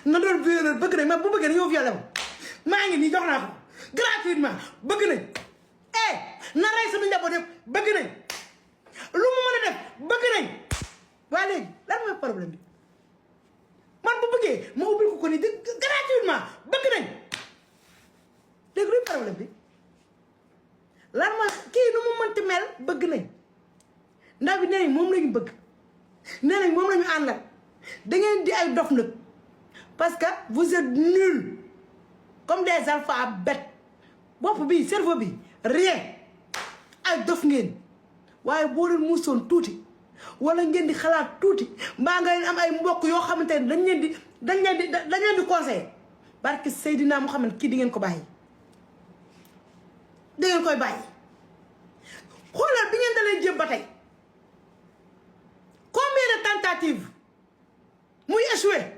na doon violeur bëgg nañ ma bu bëggee dañoo violé maa ngi nii jox naa ko gratuitement bëgg nañ na rey sama njaboot yëpp bëgg nañ lu mu mën a def bëgg nañ waaye léegi lan mooy problème bi man bu bëggee ma ubbil ko ni gratuitement bëgg nañ léegi luy problème bi lan mooy kii nu mu mënti mel bëgg nañ ndax bi nee nañ moom lañu bëgg nee nañ moom lañu àndal da ngeen di ay dof nag parce que vous êtes nuls comme des alphabets bopp bi cerveau bi rien ay dof ngeen waaye boo leen muusoon tuuti wala ngeen di xalaat tuuti mbaa nga leen am ay mbokk yoo xamante ne dañ leen di conseiller barke Seydina Muhammad kii di ngeen ko bàyyi da ngeen koy bàyyi xoolal bi ngeen dalee jéem ba tey combien de tentatives muy échoué